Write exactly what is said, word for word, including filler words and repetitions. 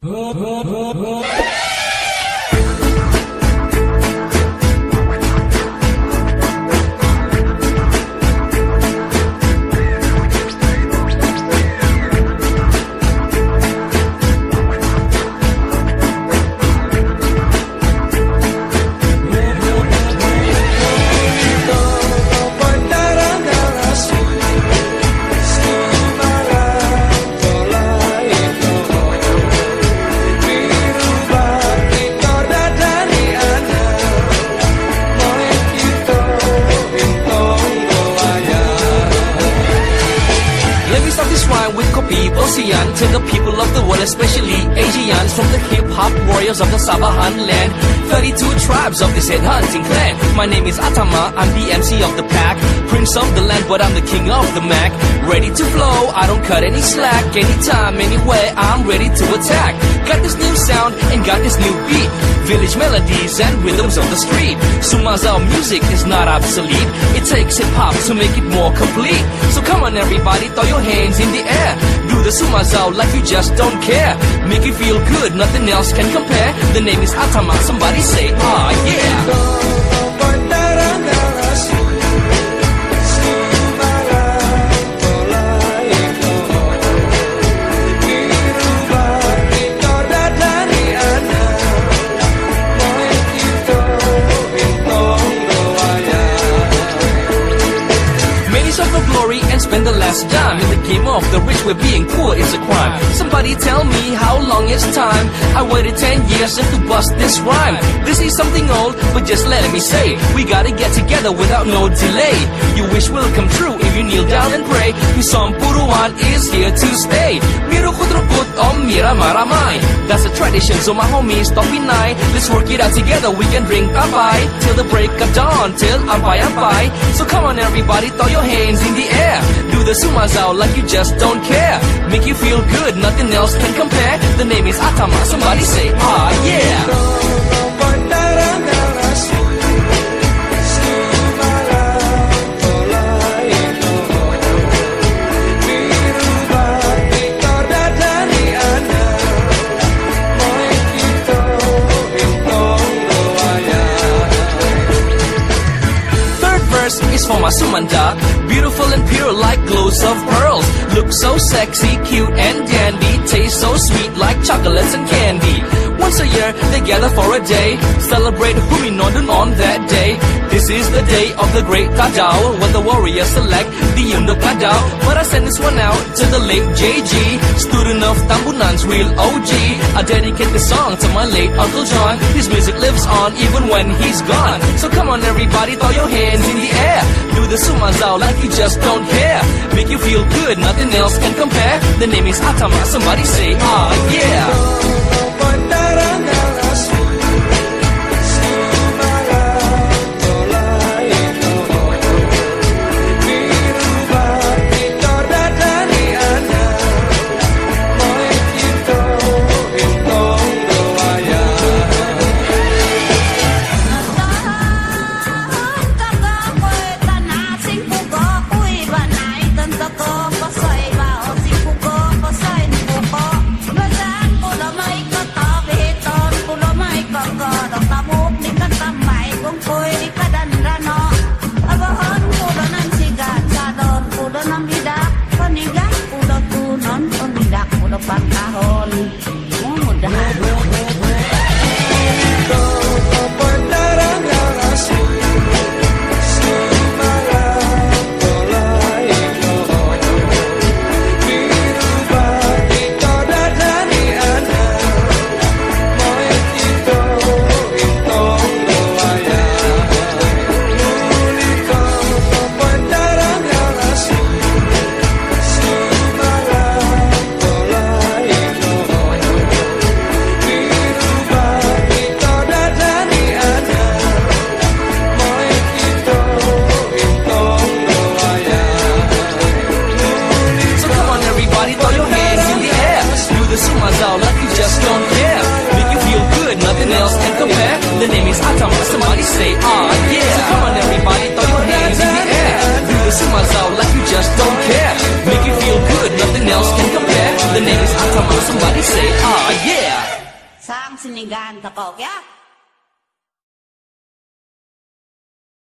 Let me start this rhyme with kopi bosian to the people of the world, especially Asians, from the hip hop warriors of the Sabahan land. Thirty-two tribes of this headhunting clan. My name is Atama, I'm the M C of the pack. Prince of the land, but I'm the king of the Mac. Ready to flow, I don't cut any slack. Anytime, anywhere, I'm ready to attack. Got this new sound and got this new beat. Village melodies and rhythms of the street. Sumazao music is not obsolete. It takes hip hop to make it more complete. So come on, everybody, throw your hands in the air. Do the sumazao like you just don't care. Make you feel good, nothing else can compare. The name is Atama, somebody say, "Ah, yeah." Many sought for glory and spend the last dime. In the game of the rich, where being poor is a crime. Somebody tell me how long is time. I waited ten years just to bust this rhyme. This is something old, but just let me say, we gotta get together without no delay. Your wish will come true if you kneel down and pray. Misampuruan is here to stay. Mirukut-rukut om miramaramai. That's a tradition, so my homies, don't be nai. Let's work it out together, we can drink apai till the break of dawn, till ampai-ampai. So come on, everybody, throw your hands in the air. Do the sumazao like you just don't care. Make you feel good, nothing else can compare. The name is Atama, somebody say, "Ah, yeah." Third verse is for my sumanda, beautiful and pure like glows of pearls. Look so sexy, cute and dandy, taste so sweet like chocolates and candy. Once a year, they gather for a day, celebrate Huminodun on that day. This is the day of the great Tadao, when the warriors select the Undok Tadao. But I send this one out to the late J G, student of Tambunan's real O G. I dedicate the song to my late Uncle John. His music lives on even when he's gone. So come on, everybody, throw your hands in the air. Do the sumazao like you just don't care. Make you feel good, nothing else can compare. The name is Atama, somebody say, "Ah, yeah." So come on, everybody, throw your hands in the air. Do the sumazao like you just don't care. Make you feel good, nothing else can compare. The name is Atama, somebody say, "Ah, yeah." So come on, everybody, throw your hands in the air. Do the sumazao like you just don't care. Make you feel good, nothing else can compare. The name is Atama, somebody say, "Ah, yeah." Sang sinigaan tokou kio.